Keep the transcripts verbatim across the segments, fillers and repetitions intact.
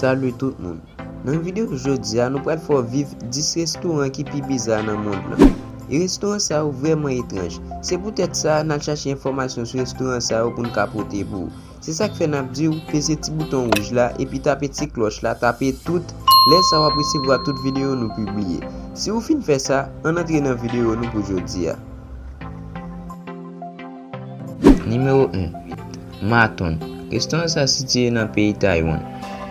Salut tout moun. Nan videyo jodi a, nou pral fè w viv dis restoran ki pi biza nan mond lan. E restoran sa yo vrèman etranj. Se poutèt sa, n al chache enfòmasyon sou restoran sa yo pou n ka pote pou ou. Se sa k fè n ap di w, peze ti bouton wouj la, epi tape ti klòch la, tape tout. Lè sa w ap resevwa tout videyo nou pibliye. Si w fin fè sa, ann antre nan videyo nou pou jodi a. Nimewo en, Maton. Restoran sa sitiye nan peyi Taiwan.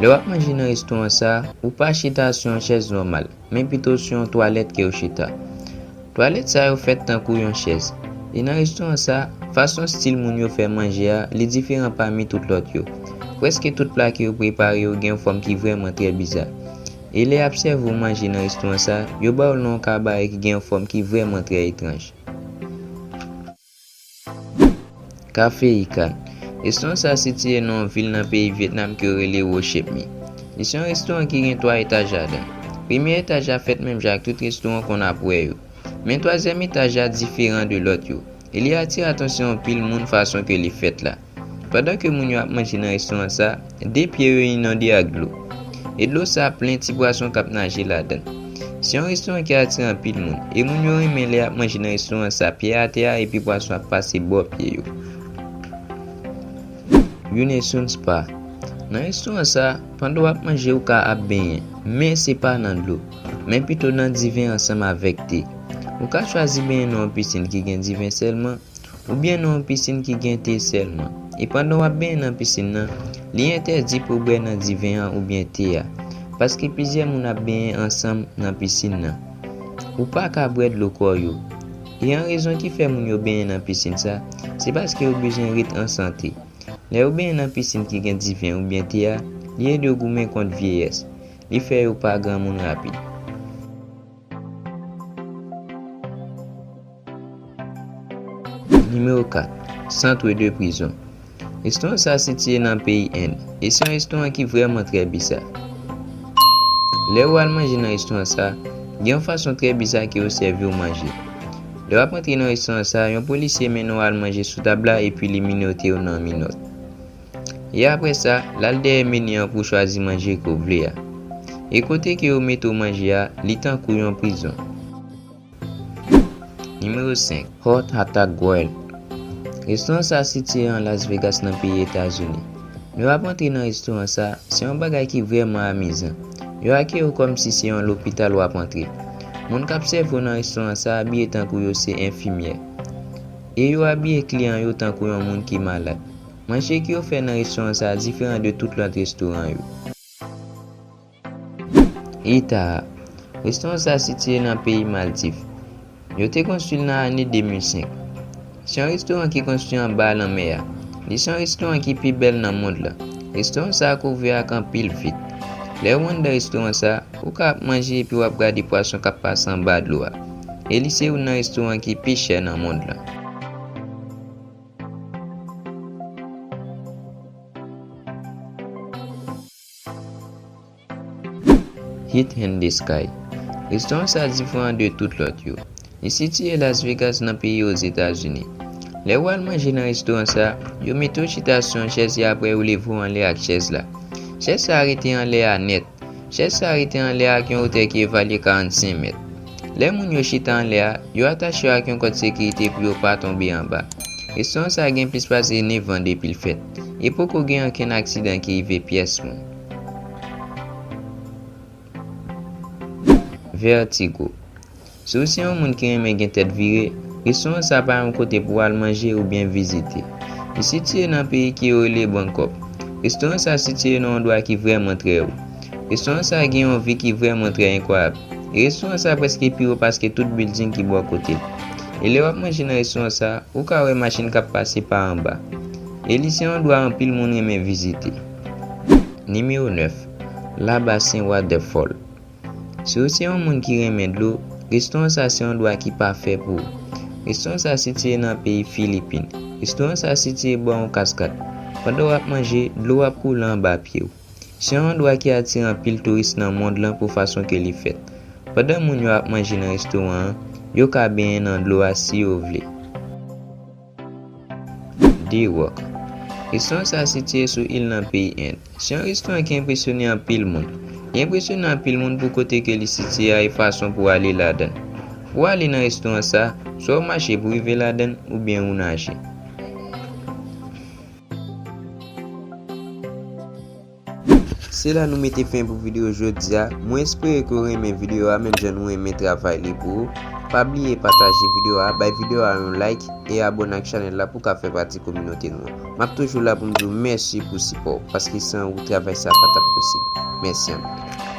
Lè w ap manje nan restoran sa, ou pa chita sou yon chèz nòmal, men pito sou yon twalèt ke w chita. Twalèt sa yo fèt tankou yon chèz. E nan restoran sa, fason stil moun yo fè manje a, li diferan pami tout lòt yo. Prèske tout pla ke yo prepare yo gen yon fòm ki vrèman trè biza. E lè y ap sèvi w manje nan restoran sa, yo ba w l nan yon kabarè ki gen yon fòm ki vrèman trè etranj. Kafe Ikan. Restoran sa sitiye nan yon vil nan peyi Vyetnam ke yo rele Ho Chi Minh. Li se yon restoran ki gen twa etaj ladan l. Premye etaj la fèt menm jan ak tout restoran w konn ap wè yo. Men twazyèm etaj la diferan de lòt yo. E li atire atansyon anpil moun fason ke li fèt la. Pandan ke moun yo ap manje nan restoran sa, de pye yo inonde ak dlo. E dlo sa plen ti pwason k ap naje ladan l. Se yon restoran ki atire anpil moun, e moun yo renmen lè y ap manje nan restoran sa pye atè a epi pwason ap pase bò pye yo. Yunesun Spa. Nan restoran sa, pandan w ap manje, ou ka ap benyen, men se pa nan dlo, men pito nan diven ansanm avèk te. Ou ka chwazi benyen nan yon pisin ki gen diven sèlman, oubyen nan yon pisin ki gen te sèlman. E pandan w ap benyen nan pisin nan, li entèdi pou w bwè nan diven an oubyen te a, paske plizyè moun ap benyen ansanm nan pisin nan. Ou pa ka bwè dlo kò yo. E yon rezon ki fè moun yo benyen nan pisin sa, se paske yo bezwen ret an sante. Lè yo benyen nan pisin ki gen diven oubyen te a, li ede w goumen kont vyeyès. Li fè yo pa granmoun rapid. Nimewo kat, Centre de Prison. Restoran sa sitiye nan peyi End, e se yon restoran ki vrèman trè biza. Lè ou al manje nan restoran sa, gen yon fason trè biza ke yo sèvi w manje. Lè w ap antre nan restoran sa, yon polisye mennen w al manje sou tab la epi li minote w nan minòt. E apre sa, l al dèyè meni an pou w chwazi manje ke w vle a. E kote ke yo mete w manje a, li tankou yon prizon. Nimewo senk, Heart Attack Grill. Restoran sa sitiye an Las Vegas nan peyi Etazini. Lè w ap antre nan restoran sa, se yon bagay ki vrèman amizan. Yo akeyi w kòmsi se yon lopital w ap antre. Moun k ap sèvi w nan restoran sa abiye tankou yo se enfimyè. E yo abiye kliyan yo tankou yon moun ki malad. Manje ke yo fè nan restoran sa diferan de tout lòt restoran yo. Itaha. Restoran sa sitiye nan peyi Maldiv. Yo te konstwi l nan ane de mil senk. Se yon restoran ki konstwi anba lanmè a. Li se yon restoran ki pi bèl nan mond lan. Restoran sa kouvè ak anpil vit. Lè ou anndan restoran sa, ou ka ap manje epi w ap gade pwason k ap pase anba dlo a. E li se youn nan restoran ki pi chè nan mond lan. Hit in the Sky. Restoran sa diferan de tout lòt yo. Li sitiye Las Vegas nan peyi Ozetazini. Lè ou al manje nan restoran sa, yo mete w chita sou yon chèz e apre yo leve w anlè ak chèz la. Chèz sa rete anlè a nèt. Chèz sa rete anlè ak yon wotè ki evalye karannsenk mèt. Lè moun yo chita anlè a, yo atache yo ak yon kòd sekirite pou yo pa tonbe anba. Restoran sa gen plis pase nèf an depi l fèt, e poko gen okenn aksidan ki rive pyès moun. Vertigo. Si w se yon moun ki renmen gen tèt vire, restoran sa pa yon kote pou w al manje oubyen vizite. Li sitiye nan peyi ki yo rele Bangkok. Restoran sa sitiye nan yon dwa ki vrèman trè wo. Restoran sa gen yon vi ki vrèman trè enkwayab. E restoran sa prèske pi wo paske tout bilding ki bò kote l. E lè w ap manje nan restoran sa, ou ka wè machin k ap pase pa anba. E li se yon dwa anpil moun renmen vizite. Nimewo nèf, Labasen Waterfall. Si w se yon moun ki renmen dlo, restoran sa se yon dwa ki pafè pou ou. Restoran sa sitiye nan peyi Filipin. Restoran sa sitiye bò yon kaskad. Pandan w ap manje, dlo ap koule anba pye w. Se yon andwa ki atire anpil touris nan mond lan pou fason ke li fèt. Pandan moun yo ap manje nan restoran an, yo ka benyen nan dlo a si yo vle. The Rock. Restoran sa a sitiye sou il nan peyi End. Se yon restoran ki enpresyone anpil moun. Li enpresyone anpil moun pou kote ke li sitiye a e fason pou ale ladan l. Pou ale nan restoran sa a, swa w mache pou rive ladan l oubyen ou naje. Se la nou mete fen pou videyo jodi a. Mwen espere ke w renmen videyo a menm jan nou renmen travay li pou ou. Pa bliye pataje videyo a, bay videyo a yon like e abòne ak chanèl la pou w ka fè pati kominote nou an. M ap toujou la pou m di w mèsi pou sipò w, paske san ou travay sa pa t ap posib. Mèsi anpil.